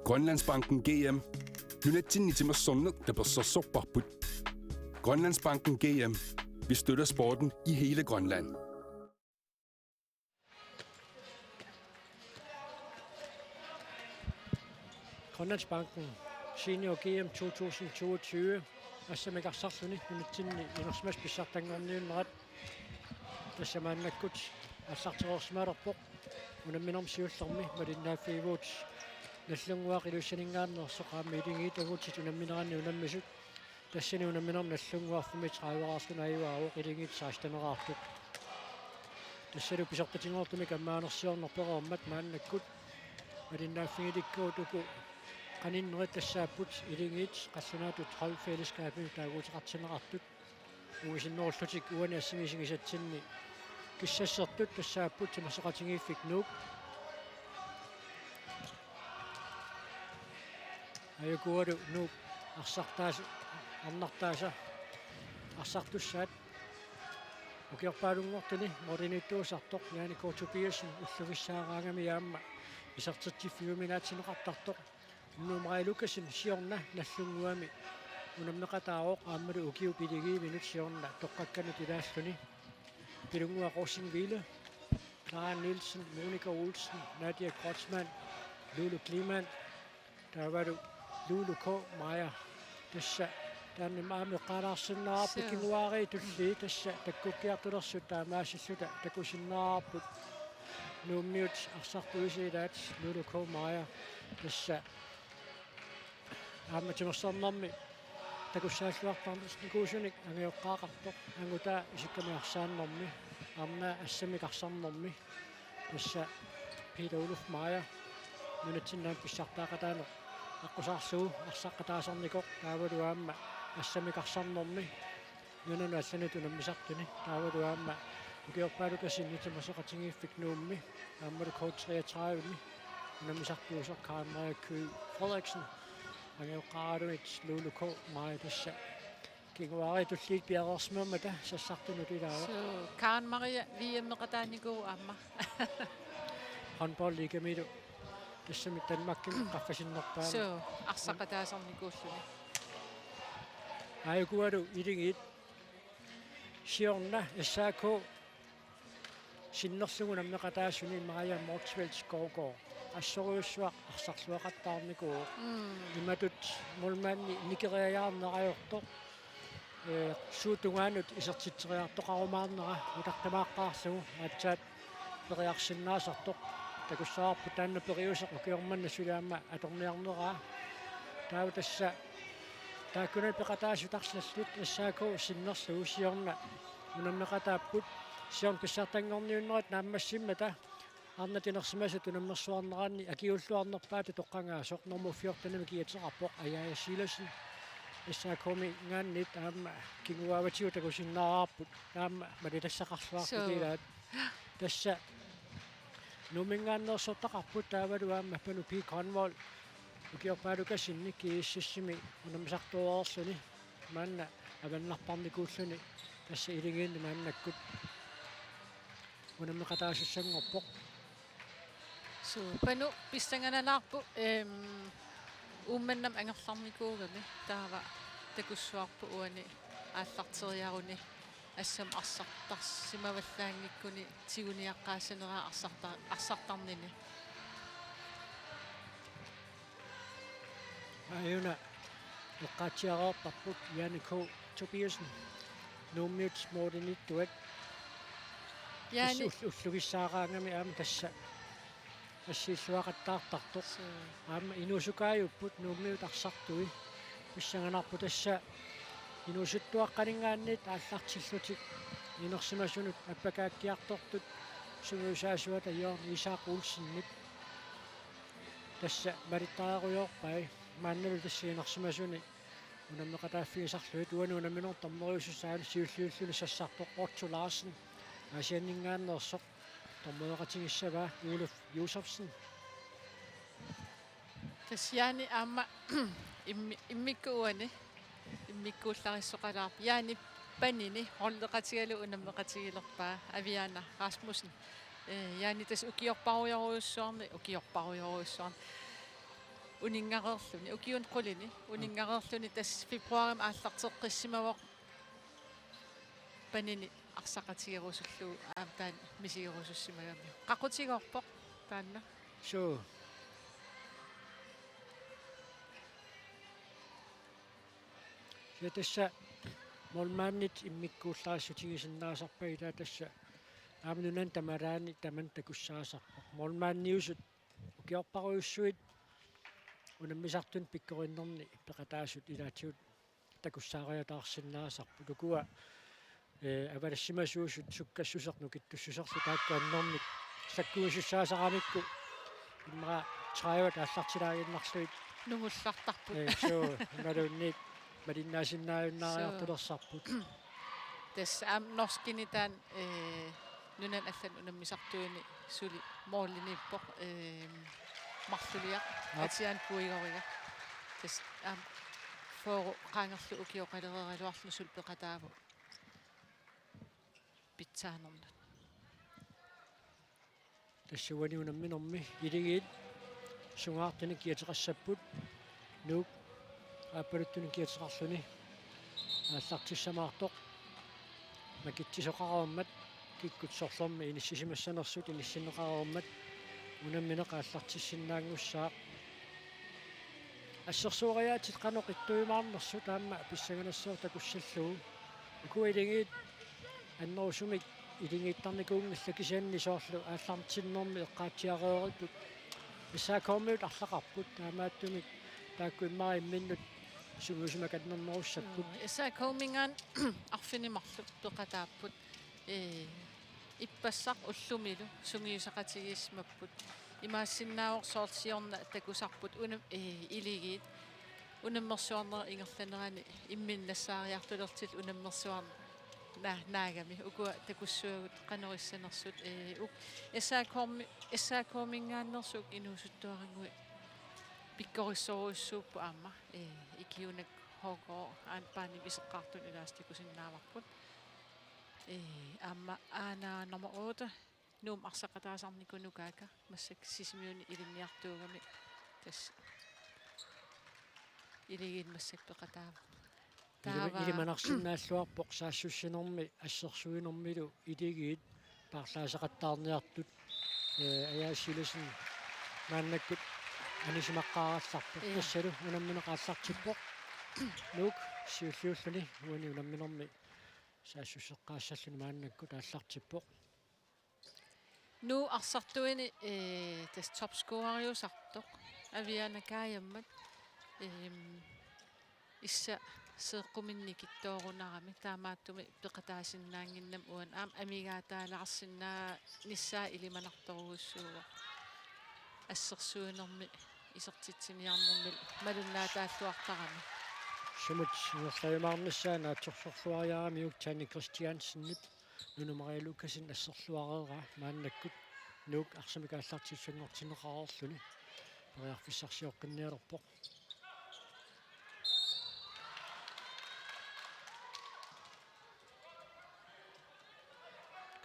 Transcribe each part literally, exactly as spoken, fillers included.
Grønlandsbanken G M. Nunatsinni timersorneq tapersersorparput. Grønlandsbanken G M. Vi støtter sporten i hele Grønland. Grønlandsbanken Senior G M to tusind toogtyve. Assammik arsarluni nunatsinni inersimasut pissartanngorniunnerat. Tassa maannakkut aallartereersimaalerpoq. Unamminermi siullermi malinnaaffigivugut Nagdlunguaq Ilulissaninngaanneersoq aamma Iligiit angutit unammineranni unammisut. Tassani unamminermi Nagdlunguaq femogtredive-raarluni ajugaavoq, Iligiit seksten-eraartut. Tassalu pisortatinngortumik ammaanersiorneq pereermat maannakkut malinnaaffigilikkagut uku qaninnerit tassaapput Iligiit qallunaatut holdfællesskabimik taaguuteqartinneqartut. Uisinnerullutik uani assimi isigisatsinni kissassertut tassaapput timersoqatigiiffik Nuuk. Ajukualu Nuuk arsartaas-, arnartaasa arsartussaat. Ukiorpaalunngortuni mooriniittuusartoq Janne K. Tobiassen ullugissaaraangami aamma isertitsiffiuminaatsineqartartoq. Nuummi Lukassen siorna Nagdlunguami unammeqataavoq aammalu ukiup Iligiiminut siorna toqqakkanut ilaalluni. Pilunnguaq Rosingville, Clara Nielsen, Monika Olsen, Nadia Kreutzmann, Lulu Kleemann, taavalu Lulu K. Meyer. Tassa taanna aamma eqqaalaarsinnaavarput. Suu. Kinguaariit tulliit tassa takkukkiartulersut taamaasilluta takusinnaavarput. Nuummiut arsartuisa ilaat Lulu K. Meyer. Tassa aamma timersornermi takussaalluartarnikuusunik angajoqqaaqartoq, angutaa isikkamik arsaannermi, arnaa assammik arsarnermi. Tassa Peter Oluf Meyer nunatsinni aamma pissartaaqataaneq aqqusaarlugu arsaqqataasarnikoq, taavalu aamma assammik arsarnermi nunanut allanut unammisartuni, taavalu aamma ukiorpaalukasinni timersoqatigiiffik Nuummi aammalu K treogtredive-mi unammisartuusoq Karen Maja Kyed Frederiksen, angajoqqaaralugit Lulu K. Meyer. Tassa kinguaariit tulliit piareersimammata sassartunut ilaavoq. Suu, Karen Maria V M-eqataanikuuvoq aamma. Håndbold-ligamilu tassami Danmarkimi qaffasinnerpaamik. Suu, arsaqataasarnikuulluni. Ajukualu Iligiit siorna S A K sinnerlugu unammeqataasuni Maja Motzfeldt Skovgaard assorujussuaq arsarluaqattaarnikuuvoq. Mm. Imatut målmandi nikeriajaarneq ajortoq. Ee, suut tungaanut isertitseriartoqarumaarnera utartamaaqqaarlugu aatsaat periarsinnaasartoq. Takussavarput taanna periuseq ukioq manna suli aamma atorniarneraa. Taava tassa taakkunani peqataasut arlallit S A K sinnerlugu siorna unammeqataapput. Siorna pissartanngorniunnerat naammassimmata arnat inersimasut unammersuarneranni akiliulluarnerpaatut toqqagaasoq nummer fjorten-imik kiateqarpoq Ajaja Silassen. S A K-minngaanniit aamma kinguaavatigut takusinnaavarput aamma malitassaqarluartut. Suu. Ilaat. Tassa Nuumminngaanneersortaqarput taavalu aamma Panu P. Grønvold ukiorpaalukasinni G S S-imi unammisartuareerluni maanna avannarparnikuulluni tassa Iligiinni maannakkut unammeqataasussanngorpoq. Suu, Panu pissanganalaarpoq, ehm, Uummannamut angerlarnikuugami, taava takussavarput uani aallarteriaruni assammik arsartarsimavallaanngikkuni tiguniaqqaassaneraa arsarta-, arsartarnini. Aajuna eqqaatsiareerparput Janne K. Tobiassen, Nuummiut målimiittuat. Janne. Tassa ull-, ullugissaaraangami aamma tassa assiilluaqattaartartoq. Suu. Aamma inuusukaajupput Nuummiut arsartui. Pissanganarpoq tassa inuusuttuaqqaninngaanniit aallartillutik inersimasunut appakaakkiartortut sungiusaasuata Jørgen Isak Olsenip. Tassa malittariarujoorpai maannalu tassa inersimasuni unammeqataaffigisarlugit. Uani unamminermi dommeriusussaanut siulliulluni sassartoq Otto Larsen, Aasianninngaanneersoq, dommereqatigissavaa Oluf Josefsen. Tassa Janne aamma immi-, immikkut uani, immikkuullarissoqalaarpoq. Janne panini holdeqatigalugu unammeqatigilerpaa Aviana Rasmussen. Ee, Janne tassa ukiorparujorujussuarni, ukiorparujorujussuarni. uninngareerluni, ukiuni qulini uninngareerluni, tassa februarimi aallarteqqissimavoq panini arsaqatigerusullugu aamma taanna misigerusussimagamiuk. Qaqutigoorpoq taanna. Suu. Ja tassa målmandit immikkuullarissutigisinnaasarpakka, ilaa tassa aamma nunani tamalaani tamanna takussaasarpoq. Målmandiusut ukiorparujussuit unammisartunut pikkorinnerni peqataasut ilaatigut takussaariataarsinnaasarput. Ukua, eh, avalassimasuusut sukkassuseq nukittussuserlu taakku annermik sakkuusussaasaramikkit immaqa tredive aallartilaaginnarlugit nungullartarput. Eh, suu, imaluunniit malinnaasinnaajunnaariartulersarput. Tassa aamma norskini taanna, eh, nunani allani unammisartuini suli måliniippoq, eh, marluliaq. Aap. Atian puigoriga. Tassa aamma fyrre qaangerlugu ukioqalereeraluarluni suli peqataavoq pitsaanernut. Tassa uani unamminermi Iligiit sungaartunik kiateqassapput. Nuuk aappaluttunik kiateqarluni aallartissamaartoq. Makitsisoqareermat kikkut sorlermi inissisimassanersut inissinneqareermat unammineq aallartissinnaanngussaaq. Assersueriaatsit qanoq ittuimaarnersut aamma pissanganassaaq takussallugu. Ukua Iligiit annerusumik iligiittarnikuunngillat, kisianni soorlu aallartinnermi eqqaatsiareeripput. S A K-miut arlaqarput, taamaattumik taakku immaqa imminnut sungiusimakannernerussapput. Joo, S A K-minngaanniit arfineq-marluk peqataapput. Ee, ippassaq ullumilu sungiusaqatigiissimapput. Imaassinnaavoq soorlu siorna takusarput unam-, ee, Iligiit unammersuarnerup ingerlanerani imminut nassaariartulertillu unammersuarneq na-, naagami. Ukua takussuagut qanoq issanersut, ee, uk-, S A K-mi-, S A K-minngaanneersut inuusuttuarannguit pikkorissorujussuupput aamma, ee, ikiunak H K aamma paanimik iseqqaartuni ilaasa takusinnaavarput. Ee, aamma aana nummer otte, Nuummi arsaqataasarnikuunukaakka, massakkut Sisimiuni ilinniartuugami, tassa Iligiit massakkut peqataavoq. Ilima-, taava ilimanarsinnaalluarpoq saassussinermi assersuinermilu Iligiit paarlaasaqattaarniartut, ee, Ajaasiilasin maannakkut anisimaqqaarallarpoq. Ia. Tassalu unammineq aallartippoq. Nuuk siulliulluni uani unamminermi saassusseqqaassalluni maannakkut aallartippoq. Nuup arsartuini, ee, tassa topscoreriusartoq Aviana Kajammat, eem, issa seeqquminnik nikittoorunarami, taamaattumik peqataasinnaannginnami uani aamma amigaataalaarsinaanissaq ilimanartorujussuuvoq. Assersuinermi isertitsiniarnermi malunnaataalluartarami. Sumut ingerlajumaarnissaa naatsorsorluariaramiuk Tanne Christiansenip Nunu Maria Lukassen asserluareeraa maannakkut Nuuk arsamik aallartissanngortinneqareerluni periarfissarsioqqinnialerpoq.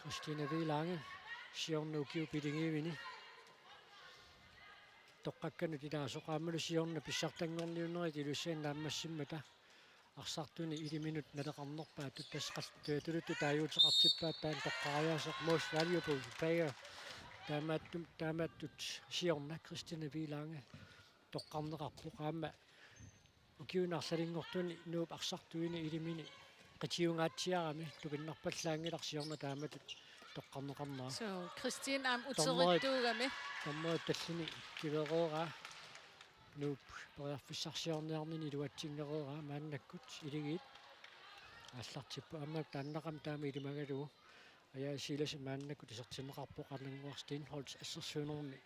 Christine Wielange siorna ukiut pilingiivini toqqakkanut ilaasoq aammalu siorna pissartanngorniunnerit ilussanik naammassimmata arsartuni iliminut naleqarnerpaatut, tassa qal-, tuluttut taaguuteqartippaat taanna toqqariaaseq most valuable player. Taamaattum-, taamaattut siorna Christine Wielange toqqarneqarpoq aamma ukiuni arlalinngortuni Nuup arsartuini ilimini qitiungaatsiarami, tupinnarpallaanngilaq siorna taamatut toqqarneqarnera. Suu, Christine aamma dommeri-, uterittuugami. Dommerit tallini kivereeraa. Nuup periarfissarsiorniarnini iluatsinngereeraa maannakkut Iligiit aallartippoq aamma taannaqami taama ilimagalugu. Ajaasiilasin maannakkut isertinneqarpoq Arnannguaq Steenholdt assersuinermi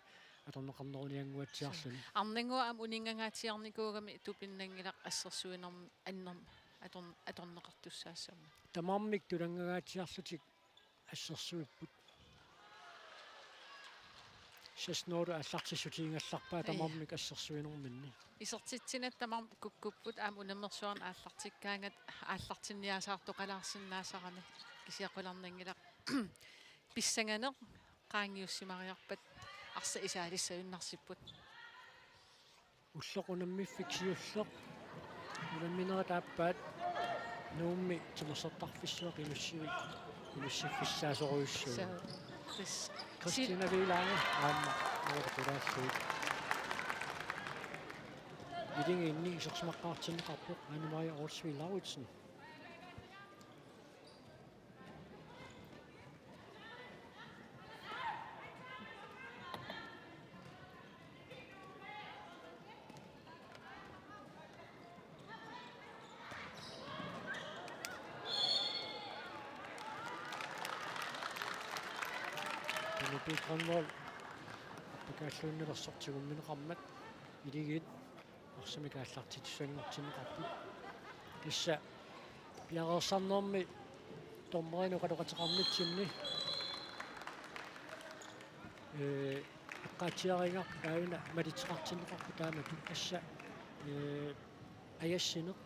atorneqarneruniannguatsiarluni. Arnannguaq aamma uninngangaatsiarnikuugami tupinnanngilaq assersuinermi annerm-, atorn-, atorneqartussaassammat. Tamarmik tulanngangaatsiarlutik assersuipput. Seks nul aallartissutigigallarpaa. Ia. Tamarmik assersuinerminni. Isertitsineq tamarmik kukkupput aamma unammersuarneq aallartikkaangat aallartinniasaartoqalaarsinnaasarami, kisianni qularnanngilaq pissanganeq qaangiussimariarpat arsaq isaalissagunarsipput. Ulloq unammiffik siulleq. Unamminerit aappaat Nuummi timersortarfissuaq inussivi-, inussiffissaasorujussuuvoq. Chris-, Christina Vilange aamma nuutilaassui. Iligiinni isersimaqqaartinneqarpoq Anne Marie Olsvig Lauritsen. Kenneth Grønvold. Appakaalluinnalersoq tigummineqarmat. Iligiit arsamik aallartitsissanngortinneqarput. Tassa piareersarnermi dommerinut oqaloqateqarnitsinni, ee, eqqaatsiarigarput taanna malitseqartinneqarpoq taamatut tassa, ee, ajassineq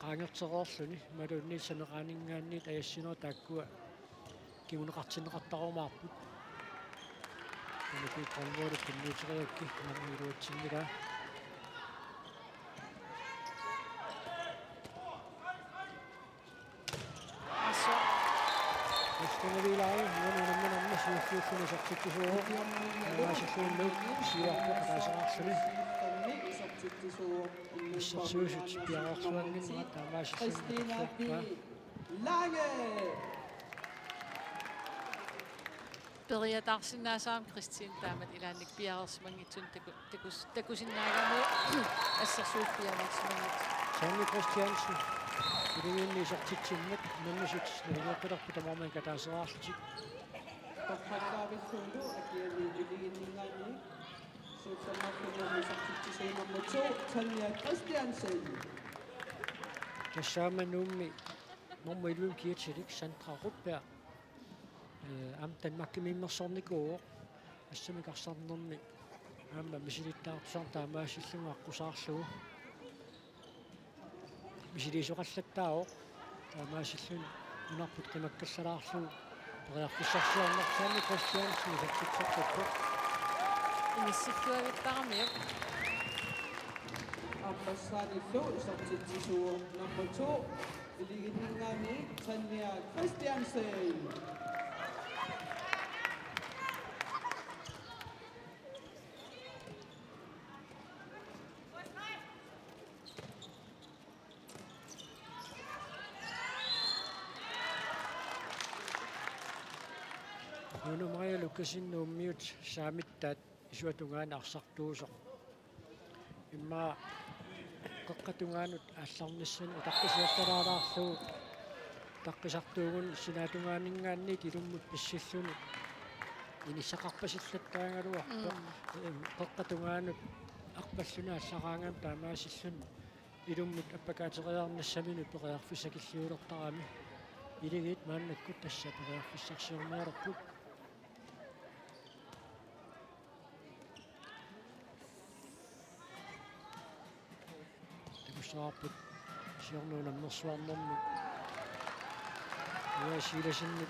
qaangertereerluni imaluunniit saneqaaninngaanniit ajassineq taakkua kinguneqartinneqartarumaarput. Kenneth Grønvold tunniuteriarlugu iluatsinngilaa. Asu. Christina Vilange, Nuummi unamminermi siulliulluni isertitsisuuvoq. Taamaasilluunniit siuarpoq ataasiarluni. Assersuisut piareersuannginnera taamaasilluunniit atorluarpaa. Lange. Periataarsinnaasarami Christine taamatut ilaanni piareersimanngitsunik taku-, takus-, takusinnaagami assersuut piareersimanngitsut. Sanne Christiansen. Iligiinni isertitsimmat unammisut naligiiqqilerput tamarmik ataasiarlutik. Torrallaavillugulu akiani iligiinninngaanniit. Suussammarluni isertitsisuunermut Tanja Christiansen. Tassa aamma Nuummi nummer elleve kiatilik Sandra Rudberg. Ee, aamma Danmarkimiimmersornikuuvoq. Assamik arsarnermi aamma misilittaartussaanut taamaasillugu aqqusaarlugu. Misiliisoqallattaavoq. Taamaasilluni nunarput qimakkallalaarlugu periarfissarsiornersaanni Christiansen isertitsisarput. Inissilluagattaramiuk. Aappassaanillu isertitsisuuvoq nummer to. Iligiinninngaanniit Tanja Christiansen. Nuno Maria Lukassen Nuummiut saamittaat isuata tungaanut arsartuusoq. Immaqa qeqqata tungaanut aallarnissaanut utaqqisiortalaalaarlugu utaqqisartuuguni sinaatungaaninngaanniit ilummut pissilluni inissaqarpasillattaagaluarpoq. Mm. Ee, qeqqata tungaanut arpalluni aallaraangami taamaasilluni ilummut appakaateriarnissaminut periarfissakilliulertarami. Iligiit maannakkut tassa periarfissarsiornialerput. Takussavarput siorna unammersuarnermi Uja Silasenip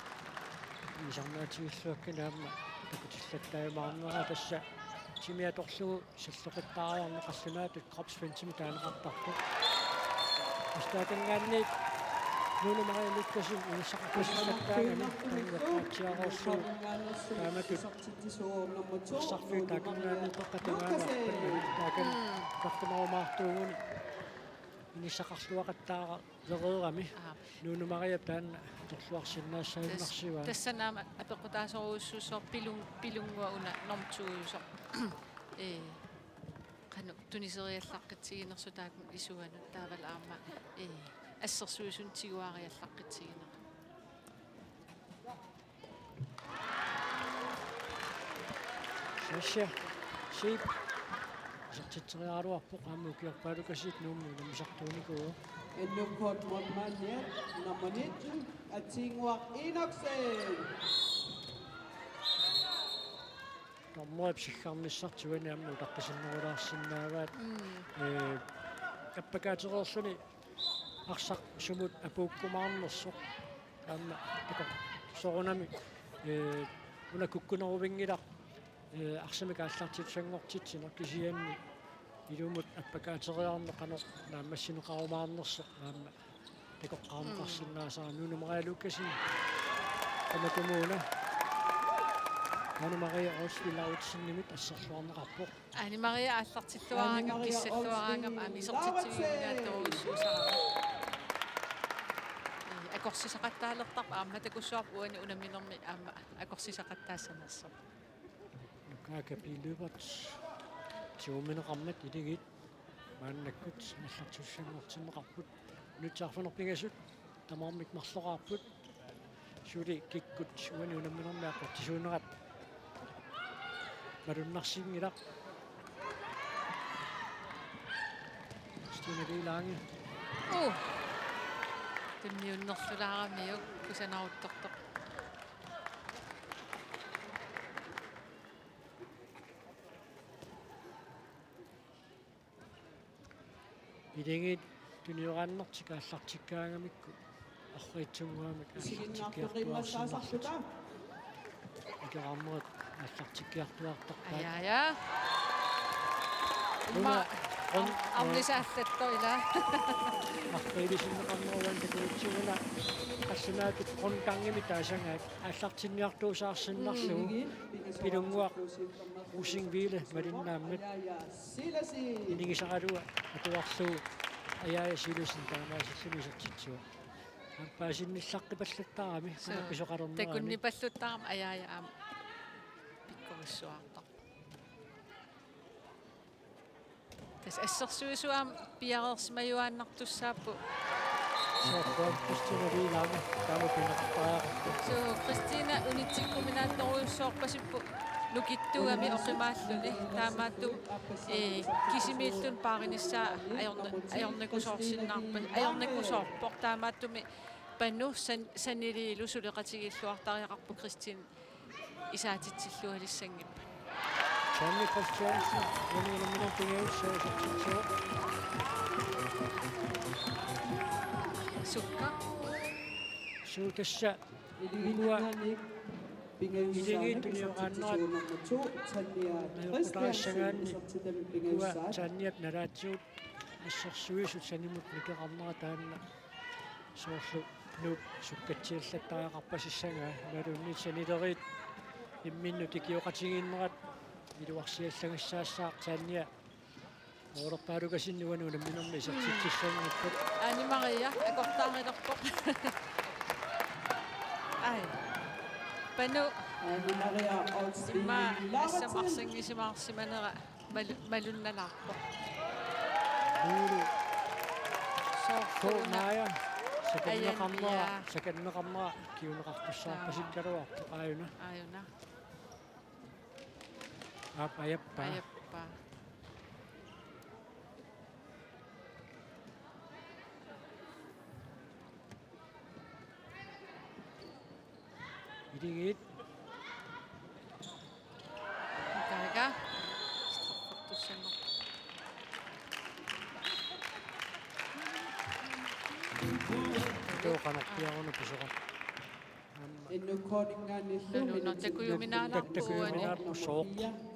ilisarnaatigilluakkani aamma takutillattaajumaarnera tassa timi atorlugu salloqittaariarneq qallunaatut kropsfintimi taaneqartarpoq. Tassa taakanngaanniit Nuno Maria Lukassen inissaqarpasillattaagami taanna eqqaatsiareerlugu taamatut arsarfiup taakanngaanniit qeqqata tungaanut arpalluni taakani Mm. utaqqinarumaartuuguni inissaqarluaqattaareerami. Aap. Nuno Mariap taanna atorluarsinnaassaajunnarsivaat. Tas-, tassani aamma apeqqutaasorujussuusoq pilun-, pilunnguaq una norm to-jusoq. Ee, qanoq tuniseriallaqqitsiginersoq taakku isuanut taavalu aamma, ee, assersuisunut tiguariallaqqitsigineq. Sasha Sheep. Isertitseriaraluarpoq aamma ukiorpaalukasit Nuummi unammisartuunikuuvoq. Endnu Kort Montmanier, nummer nitten, Atinguaq Enoksen. Dommerip siggarnissartik uani aamma utaqqisinnerulaarsinnaavaat. Mm. Ee, appakaatereerluni arsaq sumut apuukkumaarnersoq. Aamma takoq soorunami, ee, una kukkuneruvinngilaq, ee, arsamik aallartittussanngortitsineq kisianni Ilumut appakaateriarneq qanoq naammassineqarumaarnersoq aamma takoqqaarneqarsinnaasara. Nuna Maria Lukassen, Qaqortumi una. Anne Marie Olsvig Lauritsenimit asserluarneqarpoq. Anne Marie aallartilluaraangama kissalluaraangama aamma isertitsivigiuminaattorujussuusarami. Ee, akorsisaqattaalertarpoq aamma takussuarput uani unamminermi aamma akorsisaqattaassanersoq. Nuka Kapilupat siumineqarmat Akuleriit maannakkut aallartussanngortinneqarput. Unitsisarfineq pingasut tamarmik marloraarput. Suli kikkut uani unamminermi aqqutisuunerat malunnarsinngilaq. Stine Vilange. Uh. Tunniunnerlulaaramiuk kusanaruttortoq. Akuleriit tunioraannartik aallartikkaagamikku arriitsunnguamik aallartikkiartuaarsinnarlutik. Akuleriit aallartikkiartuaartarpaat. Aja, aja. Una, una, am-, am-, amnisaallattoq ila. Arriilisinneqarnerup takugutsigu una qallunaatut rundgangimik taasagaat aallartinniartuusaarsinnarlugu. Mm. Pilunnguaq Rosing Hvile malinnaammat inigisaralugu atuarlugu Ajaja Silassen taamaasilluni isertitsivoq. Aamma paasinnillaqqipallattaarami. Suu, una pisoqalernerani. Takunnipalluttarami Ajaja aamma pikkorissuartarpoq. Tassa assersuisut aamma piareersimajuaannartussaapput. Soorlu Kristina Vilange taama pineqartariaqarpoq. Suu, Kristina unitsikkuminaattorujussuarpasipput nukittugami oqimaalluni. Taamaattumik, ee, kisimiilluni paarinissaa ajorna-, ajornakusoorsinnaarpa-, ajornakusoorpoq. Taamaattumik Panu san-, saniliilu suleqatigiilluartariaqarpoq Kristin isaatitsillualissanngippat. Sanni Christiansen, uani unamminermi pingajussaa isertitsivoq. Sukka. Suu, tassa ukua Akuleriit tunioraannerat najugaqutaassagaanni ukua Tanniap nalaatigut assersuisut sanimut nikeqarnerat taanna. Soorlu Nuup sukkatsiallattariaqarpasissagaa imaluunniit sanileriit imminnut ikioqatigiinnerat iluarsiallagassaassaaq. Tannia Oorpaalukasinni uani unamminermi isertitsissanngippat. Anne Marie akortaarilerpoq. Ai. Panu. Anne Marie Olsvig Immaqa assam Lauritsen. Arsanngisimaarsimanera malu-, malunnalaarpoq. Nuulu. Soorlu K. Una. Maja. Sakanneqarnera, Ajannia. Sakanneqarnera kiuneqartussaarpasikkaluarpoq aajuna. Aajuna. Aap, ajappaa. Ajappaa. Akuleriit. Taava. Straffertussanngorpoq. Tuoqanaq piaruna pisoqarpoq. Aamma. Endnu cornerinngaanniillu. Nununna takujuminaalaarpoq uani. Takujuminaappoq sooq.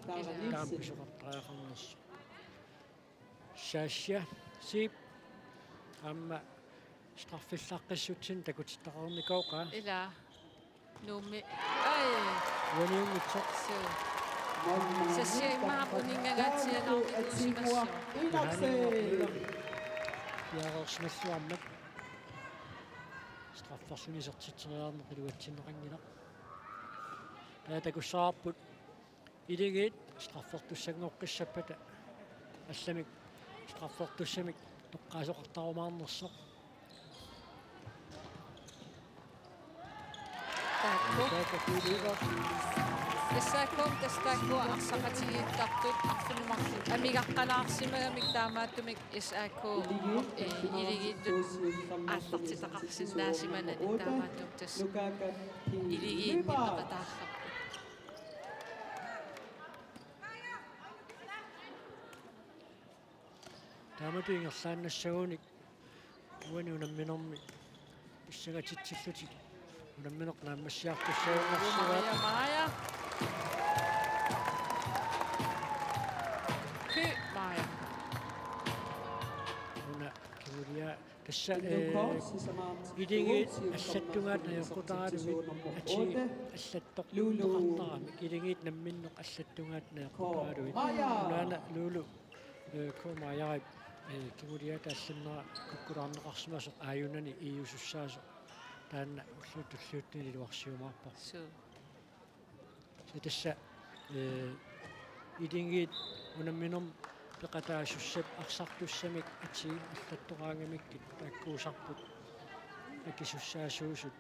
Taama pisoqartariaqarnersoq. Sasha Zeeb. Aamma straffillaqqissutsinni takutittaqarnikooqaa. Ila. Nuummi. Ai. Uaniunngitsoq. Suu. Sasha immaqa uninnganngaatsialaarnikuusimassooq. Piareersimalluarmat. Straffersuni isertitseriarneq iluatsinneqanngilaq. Taava takussavarput Akuleriit straffertussanngoqqissappata allamik straffertussamik toqqaasoqartarumaarnersoq. Taakku. Taakku Akuleriit. S A K-mi tassa taakku arsaqatigiittartut arfineq-marluk amigaqqalaarsimagamik taamaattumik S A K, eh, Akuleriittut aallartitaqarsinnaasimanani taamaattumik tassa Akuleriit peqataasarput. Taamatut ingerlaannassagunik uani unamminermi pissangatitsillutik unammineq naammassiartussagunarsuaat. Maja, Maja. Ky, Maja. Tassa, eh, Iligiit allattungaat najoqqutaraluit atii allattoqartaramik, Iligiit namminneq allattungaat najoqqutaraluit. Unaana Lulu, eh, K. Majarip, eh, kinguliata allannera kukkulaarneqarsimasoq aajunani iiusussaasoq. Taanna ullut tulliuttuni iluarsiumaarparput. Suu. Tassa, eh, Iligiit unamminermi peqataasussat arsartussamik atii allattoqaangamikkit taakkuusarput akisussaasuusut.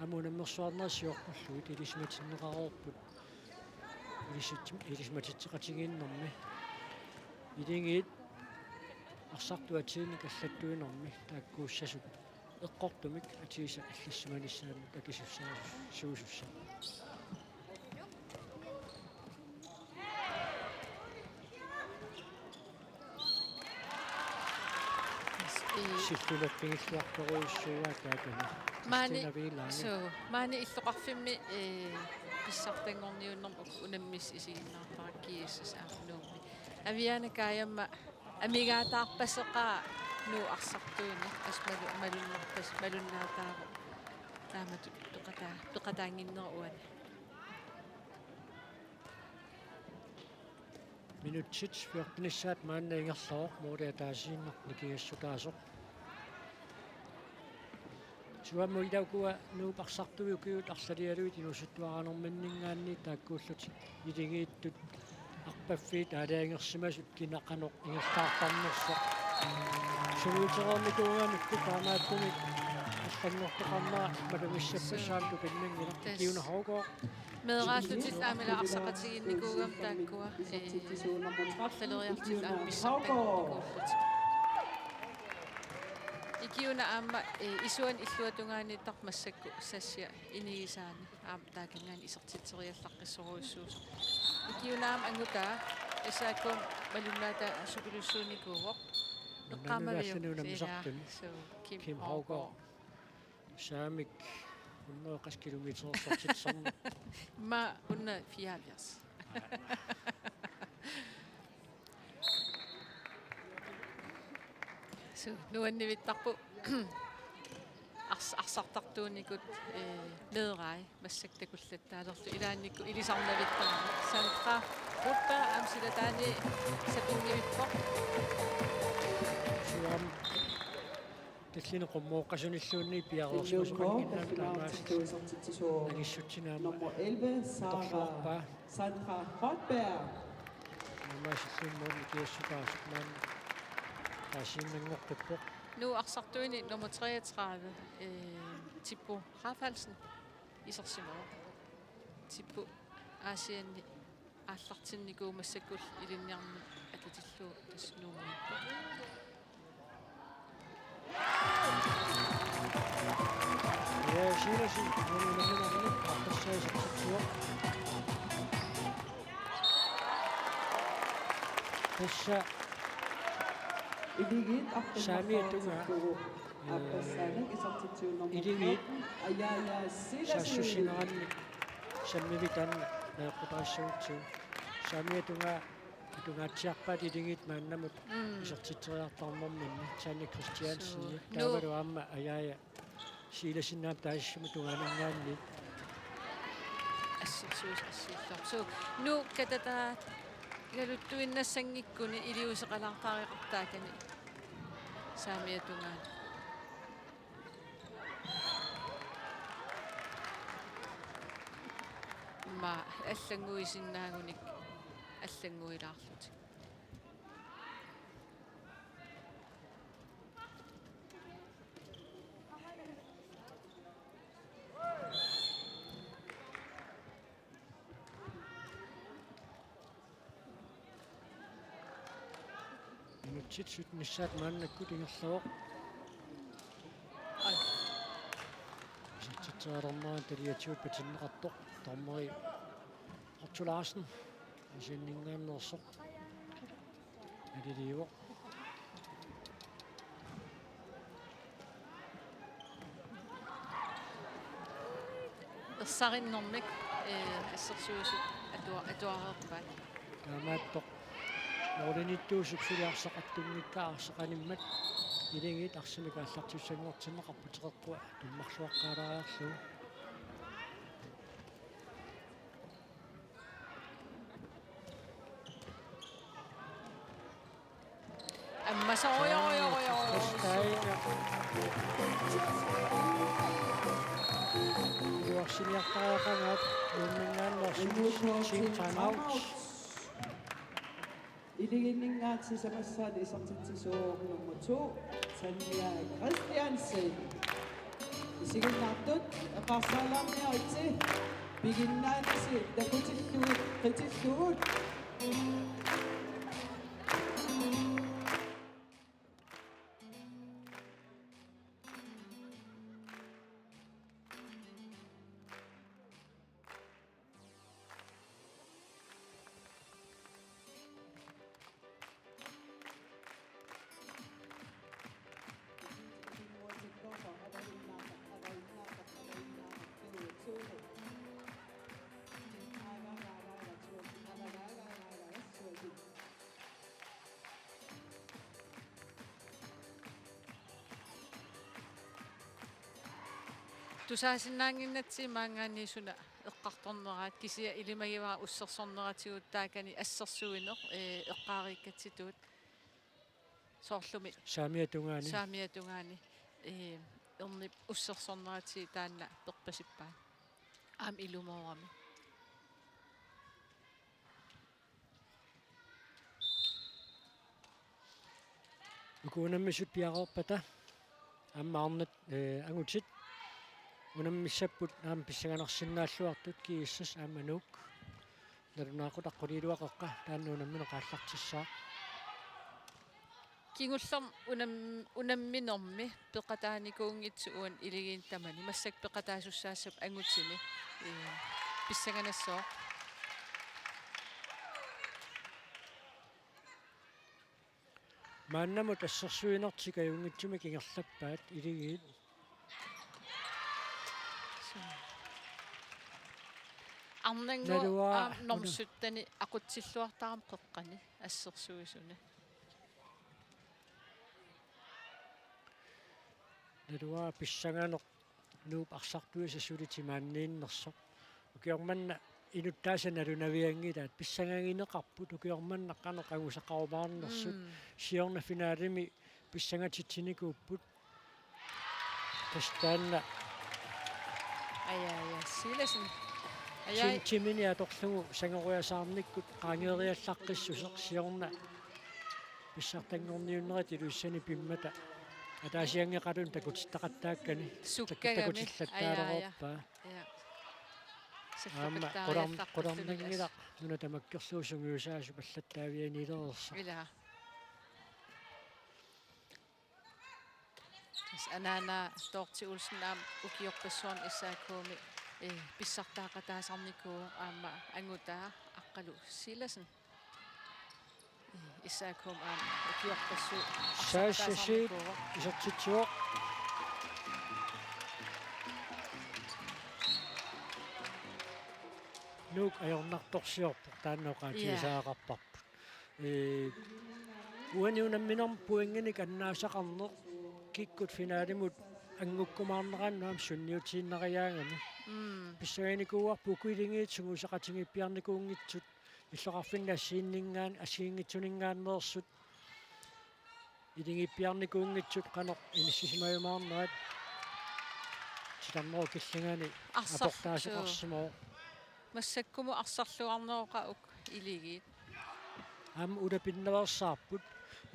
Aamma unammersuarnerit sioqqullugit ilisimatinneqareerput. Ilisits-, ilisimatitseqatigiinnermi. Iligiit arsartut atiinik allattuinermi taakkuussasut eqqortumik atiisa allassimanissaannut akisussaasuusussat. Sillulerpigilluartorujussuuaat taakani. Maani, Kristina Viilaangi. Suu, maani illoqarfimmi, eh, pissartanngorniunnermut uku unammisut isiginnaartaraat G S S aamma Nuummi. Aviaana Kajamma amigaataarpaseqaaq Nuup arsartuini, assut malu-, malunnarpas-, malunnaataavoq. Taamatut peqataa-, peqataannginnera uani. Minutsit fjortenissaat maanna ingerlavoq, måli ataasiinnaq nikingassutaasoq. Suu, aamma ila ukua Nuup arsartui ukiut arlalialuit inuusuttuararnerminninngaanniit taakkuullutik Iligiittut arpaffiit aalajangersimasut kina qanoq ingerlaartarnersoq. Sungiutereernikuugamikkit taamaattumik allanngortoqarnera malugissappassuarnik tupinnanngilaq. Tassa. Ikiuna Haugaard. Meeraallutillu aamma ila arsaqatigiinnikuugamik taakkua, eh, arlaleriarlutillu aamma pissartanngornikuullutik. Ikiuna aamma, eh, isuani illuatungaaniittarpoq massakkut Sassia inigisaani. Aamma taakanngaanniit isertitseriallaqqissorujussuusoq. Ikiuna aamma angutaa S A K-mi malunnaataasupilussuunikuuvoq. Eqqaamaviuk? Nunanut allani unammisartuni. Suu, Kim Kim Haugaard. Haugaard. Saamik hundrede kilometer sortitsisarmat. Immaqa hundrede fireoghalvfjerds. Suu, nuannivittarput. Ars-, arsartartuunikut, eh, meerai massakkut takullattaalerlutik ilaannikkut ilisarnavittaramik. Sandra Rudberg aamma silataani sapinngivippoq. Suu, aamma tallimat qummooqqasunilluunniit piareersimasoqannginnami taamaasillutik angissutsinni aamma atorluarpaa. Sandra Rotberg. Taamaasillutik måli nikingassutaasoq maanna ataasiinnanngoqqippoq. Nuup arsartuini nummer treogtredive, eh, Tippu Rafaelsen isersimavoq. Tippu Aasianni aallartinnikuuvoq massakkut ilinniarneq akitillugu tassa Nuummiippoq. Ja, Silas, tassa Iligiit arfineq-marluk saamiata tungaa, aappassaannik isertitsivoq nummer Iligiit tretten, Ajaja Silas. Saassussinerannik sammiviit taanna najoqqutaassagutsigit. Saamiata tungaa atungaatsiarpaat Iligiit maannamut, mm, isertitseriartarnerminni, Tanja Christiansen. Suu. Taavalu aamma Ajaja Silasenip taasissuma tungaaninngaanniit. Assersuut assiilluarpoq. Suu, Nuuk katataat igaluttuinnassanngikkunik iliuuseqalaartariaqartarakkit saamiata tungaanut. Immaqa allannguisinnaagunik allannguilaarlutik. Minutsit syttenissaat maannakkut ingerlavoq. Ai. Isertitseriarnerani taliatigut patinneqartoq. Dommeri Otto Larsen. Aasianninngaanneersoq. Aliliivoq. Ersarinnermik, eh, assersuisut atua-, atuareerpaat. Taamaattoq. Målimiittuusut suli arsaq attunngikkaa arsaq animmat Akuleriit arsamik aallartissanngortinneqarput, teqeqqua tummarluaqqaalaariarlugu. Ammasorujorujorujoru. Tastaina. Iluarsiniartariaqangaat nuumminngaanneersut. Team timeout. Akuleriinninngaat sisamassaat isertitsisuuvoq nummer to, Tanja Christiansen. Isiginnaartut eqqarsaalaarniaritsi, piginnaanisi takutillugu qitillugit. Tusaasinnaannginnatsigit maanngaanniit suna eqqartorneraat, kisianni ilimagivara ussersorneratigut taakani assersuineq, ee, eqqaariikkatsitut. Soorlumi saamiata tungaani. Saamiata tungaani, ee, ernip ussersorneratigut taanna perpasippaat. Aamma ilumoorami. Uku unammisut piareerpata aamma arnat, ee, angutit unammissapput aamma pissanganarsinnaalluartut, G S S aamma Nuuk. Nalunaaqutaq quliiluaqeqqa taanna unammineq aallartissaaq. Kingullermik unam-, unamminermi peqataanikuunngitsoq uani Akuleriini tamani. Massakkut peqataasussaassappat angutini, ee, pissanganassooq. Maannamut assersuinertik ajunngitsumik ingerlappaat Akuleriit. Arnannguaq. Naluara aamma norm una- sytteni aqutsilluartarami qeqqani assersuisuni. Naluara pissanganeq Nuup arsartuisa suli timaanniinnersoq. Ukioq manna inuttaasa nalunavianngilaat, pissangagineqarput, ukioq manna qanoq angusaqarumaarnersut. Mm. Siorna finalemi pissangatitsinikuupput. Tassa taanna. Aja, aja, Silassen. Aja. Tim-, timini atorlugu sangoriasaarnikkut qaangeeriallaqqissuseq siorna pissartanngorniunnerit Ilulissani pimmata ataasianngeqaluni takutittaqattaakkani. Sukkagami. Takutillattaaleroorpaa. Aja, aja. Ja. Aamma qular-, qularnanngilaq nuna tamakkerlugu sungiusaasup allattaavianiilereersoq. Ila. Tassa anaana Dorthe Olsen aamma ukiorpassuarni S A K-mi, eh, pissartaaqataasarnikuuvoq aamma angutaa Aqqalu Silassen. Eh, S A K-mi aamma ukiorpassuit saassassiit arsartaasarnikuuvoq. Isertitsivoq. Nuuk ajornartorsiorpoq taanna oqaatigisariaqarparput. Ee, uani unamminermi pointinik annaasaqarneq kikkut finalimut angukkumaarneranut aamma sunniutiinnariaagami. Mm. Pissanganikuuarput uku Akuleriit sungiusaqatigiippiarnikuunngitsut illoqarfinni assigiinninngaan-, assigiinngitsuninngaanneersut. Akuleriippiarnikuunngitsut qanoq inissisimajumaarnerat titarnerup killingani arsarlu-, aportaasoqarsimavoq. Massakkumut arsarluarneroqaaq uku Akuleriit. Aamma ulapinnaveersaarput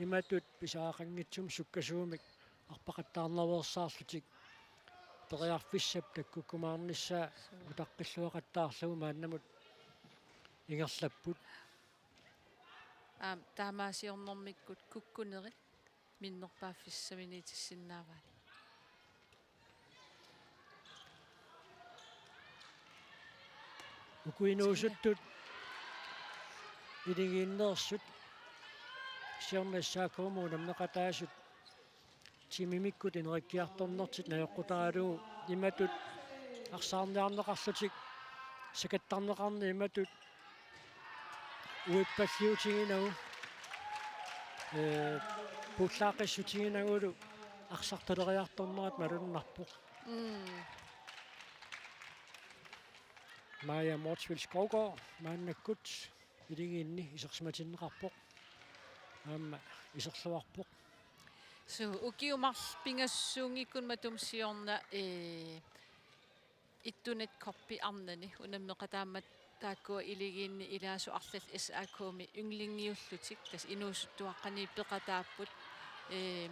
imatut pisariaqanngitsumik sukkasuumik arpaqattaarnaveersaarlutik periarfissap takkukkumaarnissaa utaqqilluaqattaarlugu maannamut ingerlapput. Aamma taamaasiornermikkut kukkunerit minnerpaaffissaq saminiitissinnaavaat. Uku inuusuttut Akuleriinneersut siorna S A K-mut unammeqataasut timimikkut inerikkiartornertik najoqqutaralugu imatut arsaarniarneqarlutik sakattarneqarneq imatut uippalliutiginagu. Ee, puullaaqqissutiginagu arsartaleriartornerat malunnarpoq. Mm. Maja Motzfeldt Skovgaard maannakkut iligiinni isersimatinneqarpoq. Aamma iserluarpoq. Suu, ukiut marluk pingasunngikkunik matuma siorna, ee, Ittunet Cuppi arnani unammeqataammat taakkua iligiinni ilaasut arlallit S A K-mi yndlingiullutik, tassa inuusuttuaqqaniit peqataapput, ee,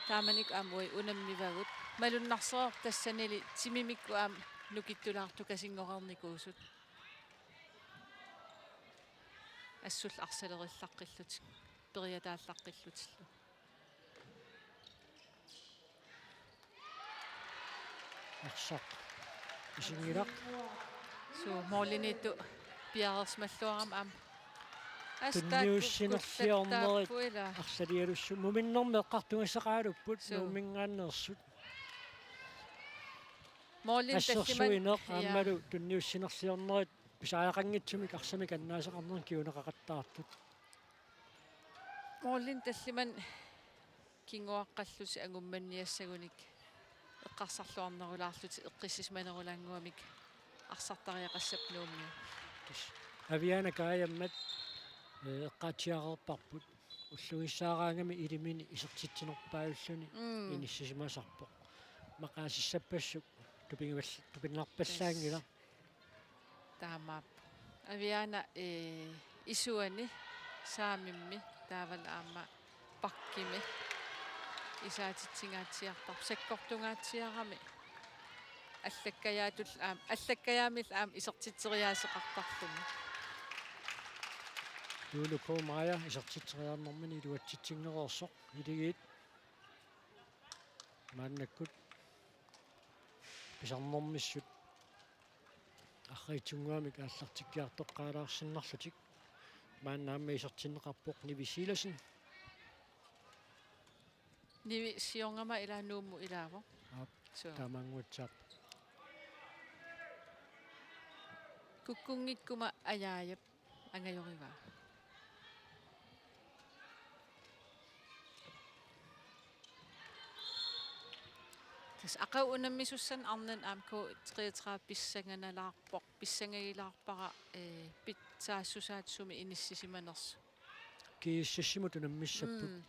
taamanikkut aamma uagut unammivagut. Malunnarsereerpoq tassanili timimikkut aamma nukittulaartukasinngoreernikuusut. Assullu arsalerillaqqillutik, periataallaqqillutillu. Arsaq isinngilaq. Suu, målimiittut piareersimalluarami aamma. Astat tunniussinerliornerit kukkullattaappuila. Arsalialussu muminnermi eqqartugassaqaalupput. Suu. Nuumminngaanneersut. Målimi talliman-, assersuineq, ja, aammalu tunniussinerliornerit pisariaqanngitsumik arsamik annaasaqarnermi kinguneqaqattaartut. Målimi tallimat kinguaqqallutik angummanniassagunik eqqarsarluarnerulaarlutik eqqissisimanerulaannguamik arsartariaqassapput Nuummi. Tassa Aviana Kajammat, ee, eqqaatsiareerparput. Ullugissaaraangami ilimini isertitsinerpaajulluni, mm, inissisimasarpoq. Maqaasissappassuk tupigivall-, tupinnarpallaanngilaq. Yes. Taamaappoq. Aviana, ee, isuani saamimmi taavalu aamma bakkimi isaatitsingaatsiartarpoq, sakkortungaatsiarami. Allakkajaatut aamma, allakkajaamillu aamma isertitseriaaseqartarluni. Lulu K. Maja isertitseriarnermini iluatsitsinngereersoq, iligiit maannakkut pisarnermissut arriitsunnguamik aallartikkiartoqqaalaarsinnarlutik. Maanna aamma isertinneqarpoq Nivi Silassen. Nivi siornama ilaa Nuummut ilaavoq. Aap, suu, taamaannguatsiarpoq. Kukkunngikkuma Ajaajap angajorivaa. Tassa aqagu unammisussanik arnani aamma K treogtredive pissanganalaarpoq, pissangagilaarpara, ee, pitsaassusaat sumi inissisimanersut. G S S-imut unammissapput. Mm.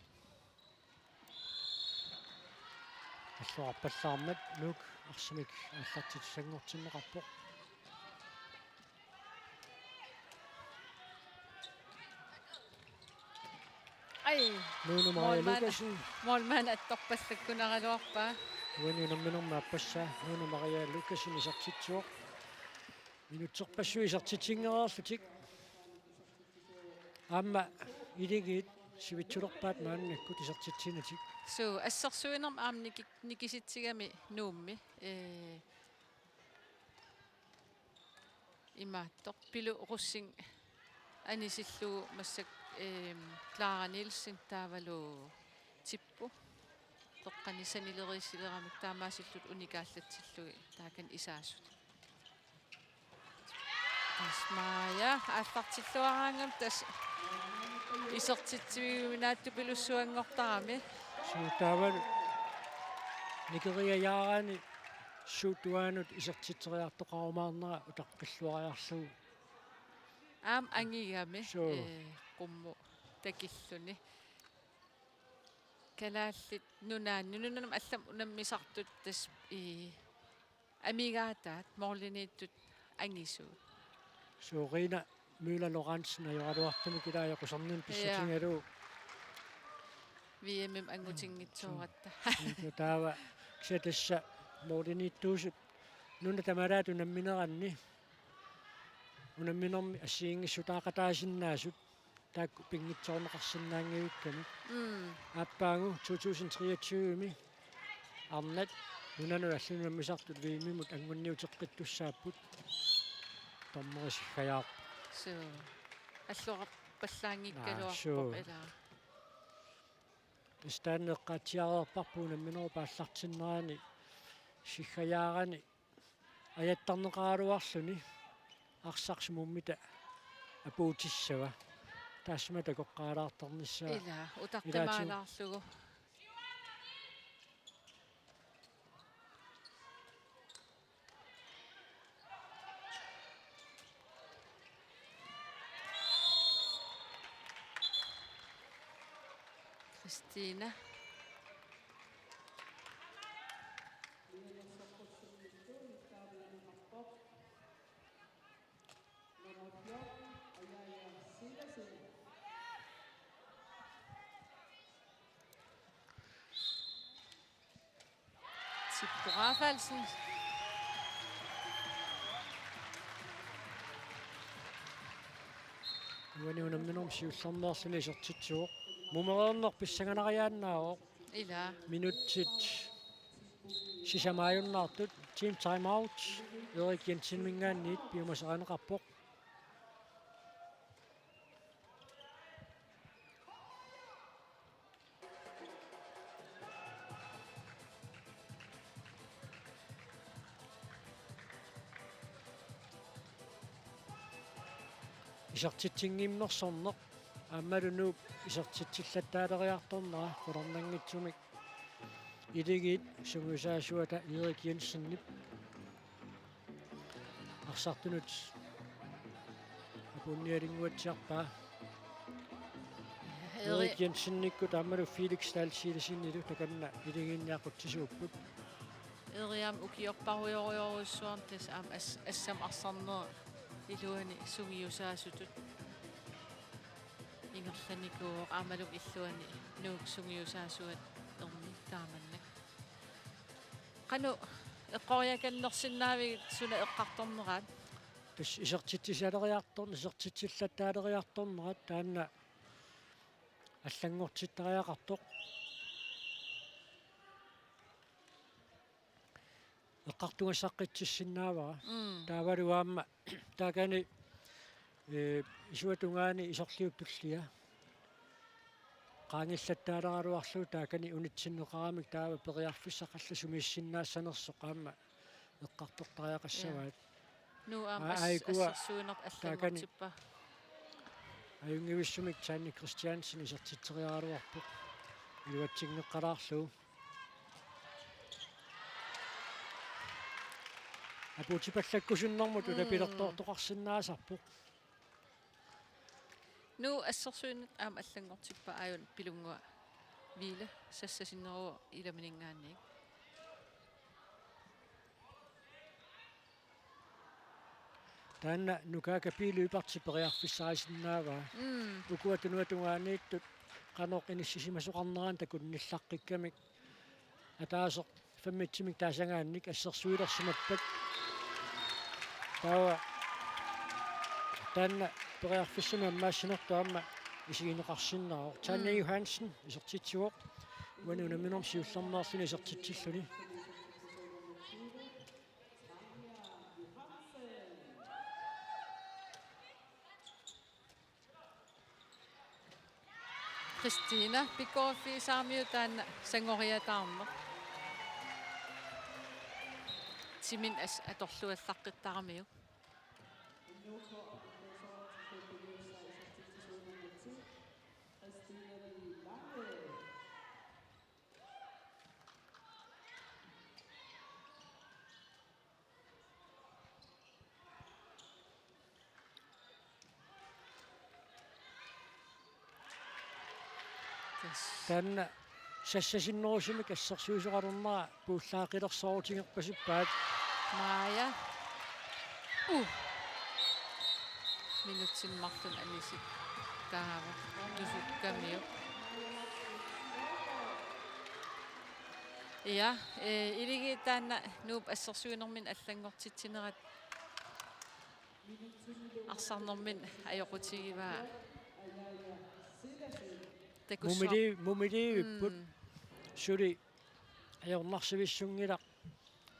Alluarpallaarmat Nuuk arsamik aallartittussanngortinneqarpoq. Ai. Nuunu Maria, målmand-, Lukassen. Målmand attorpallakkunaraluarpaa. Uani unamminermi aappassaa Nuunu Maria Lukassen isertitsivoq. Minutserpassuit isertitsinngereerlutik. Aamma iligiit sivitsulerpaat maannakkut isertitsinatik. Suu, assersuinermi aamma niki-, nikisitsigami Nuummi. Ee, imaattoq Pilu Rosing anisillugu massakkut, eem, Clara Nielsen taavalu Tippu. Toqqani sanileriissileramik taamaasillutik unikaallatsillugit taakani isaasut. Tassa Maja aallartilluaraangami tassa isertitsivigiuminaatsupilussuanngortarami. Suu, taavalu nikeriajaaraanni suut uaanut isertitseriartoqarumaarnera utaqqilluariarlugu. Aamma angigami, suu, ee, qummut takilluni. Kalaallit Nunaanni, nunanut allamut unammisartut tassa, ii, amigaataat målimiittut angisuut. Suu, Rina Møller Lorentzen ajoraluartumik ilaa ajoquserninni, ja, pissutigalugu V M-imi angutinngitsooratta. Suu. Taava kisianni tassa målimiittuusut nuna tamalaat unammineranni unamminermi assigiinngissutaaqataasinnaasut taakku pinngitsoorneqarsinnaanngivippakkit. Mm. Aappaagu to tusind treogtyve-mi arnat nunanut allanut unammisartut V M-imut angunniuteqqittussaapput. Dommeri siggajaarpoq. Suu. Alluarpallaanngikkaluarpoq. Naa, suu. Ilaa. Tassa taanna eqqaatsiareerparput unamminerup aallartinnerani siggajaarani ajattarneqaraluarluni arsaq sumumita apuutissava. taassuma takoqqaalaartarnissaa. Ila, ilaatiu- utaqqimalaarlugu. Kristina. Sippo Rafaelsen. Uani unamminermi siullermeerluni isertitsivoq. Mumereerneq pissanganariaannaavoq. Ila. Minutsit sisamaajunnaartut. Team timeout. Erik Jenseniminngaanniit piumasarineqarpoq. Isertitsinngimmersorneq aammalu Nuup isertitsillattaaleriartornera qularnanngitsumik Iligiit sungiusaasuata Erik Jensenip arsartunut apuunnialinnguatsiarpaa. Erik Erik Jensenikkut aammalu Felix Dahl Silasenilu takanna Iligiinni aqutsisuupput. Erik aamma ukiorparujorujorujussuarnik tassa aamma as-, assammik arsarnerup iluani sungiusaasutut ingerlanikuuvoq aammalu illuani Nuuk sungiusaasuat erniit taamannak. Qanoq eqqoriakannersinnaavigit suna eqqartorneraat? Tassa isertitsisaleriartorn-, isertitsillattaaleriartornerat taanna allanngortittariaqartoq. Eqqartugassaqqitsissinnaavara. Mm. Taavalu aamma taakani, eh, isuata tungaani isorliup tullia qaangillattaaleraluarlugu taakani unitsinneqaramik taava periarfissaq allat sumiissinnaassanersoq aamma eqqartortariaqassavaat. Ja. Nuup aamma as-, aajuku assersuineq taakani allanngortippaa. Ajunngivissumik Tanne Christiansen isertitseriaraluarpoq iluatsinngeqqalaarlugu. Apuutipallakkusunnermut, mm, ulapilertoortoqarsinnaasarpoq. Nuup assersuineq aamma allanngortippaa, aajuna Pilunnguaq Viila sassasinneruvoq ilamininngaanniit. Taanna Nukaaka Pihløbertip periarfissarisinnaavaa. Mm. Ukua tunuata tungaaniittut qanoq inissisimasoqarneranik takunnillaqqikkami ataaseq femmitsimik taasagaannik assersuilersimappat. Taava taanna periarfissamik ammaassinertut aamma isigineqarsinnaavoq. Tanne, mm, Johansen isertitsivoq. Uani unamminermi siullermeerluni isertitsilluni. Kristina pikkoriffigisaarmiuk taanna sangoriataarneq. Timinik as-, atorluallaqqittaramiuk. Yes. Taanna sassasinnerusumik assersuisoqalernera puullaaqilersoorutigerpasippaat. Maja. Uh. Minutsit marluk anisittaavoq nusukkamiuk. Ja, eh, Iligiit taanna Nuup assersuinerminni allanngortitsinerat arsarnerminni ajoqutigivaa. Takussuaq. Mumili-, mumilivipput. Mm. Suli ajornarsivissunngilaq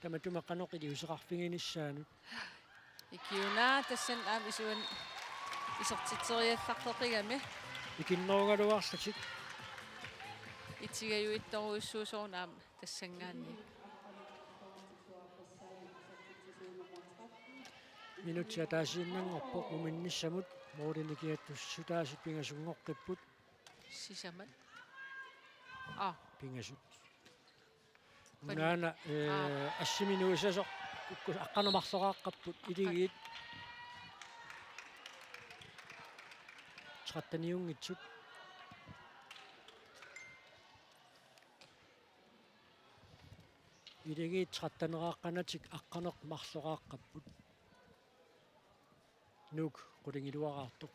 tamatuma qanoq iliuuseqarfiginissaanut. Ikiuna tassani aamma isuani isertitseriallaqqeqigami. Ikinnerugaluarlutik. Itigajuittorujussuusoq una aamma tassanngaanniit. Minutsit ataasiinnanngorpoq muminnissamut, måli nikiassutaasut pingasunngoqqipput. Sisamat. Aa. Pingasut. Pani. Unaana, eh, Aa. assimi nuisasoq, ukku aqqaneq-marloqaaqqapput, Aqqan. Iligiit. Tretteniunngitsut. Iligiit tretteneraqqanatik aqqaneq-marloqaaqqapput. Nuuk qulingiluaraartoq.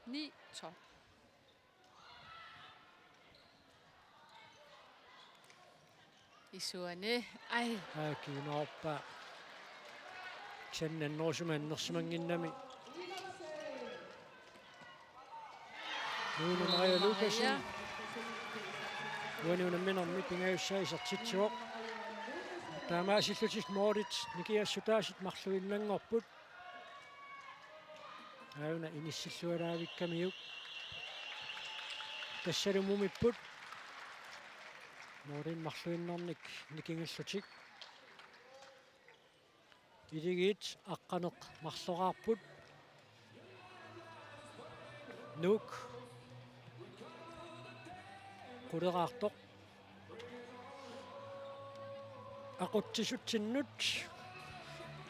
Ni tolv. Isuani. Ai. Aa, kiimaorpaa. Kisianni annerusumik annersimannginnami. Nuunu Maria Lukassen. Uani unamminermi pingajussaa isertitsivoq. Taamaasillutik målit nikiassutaasut marluinnanngorput. Aajuna inissilluaraavikkamiuk. Tassalu mumipput. Målinik marluinnarnik nikinngillutik. Iligiit aqqaneq-marloqaarput. Nuuk quleraartoq. Aqutsisutsinnut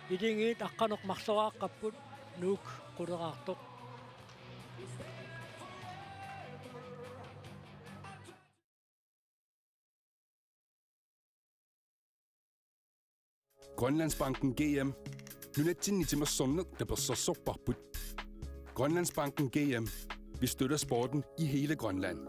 Iligiit aqqaneq-marloqaaqqapput, Nuuk quleraartoq. Grønlandsbanken G M. Nunatsinni timersorneq tapersersorparput. Grønlandsbanken G M. Vi støtter sporten i hele Grønland.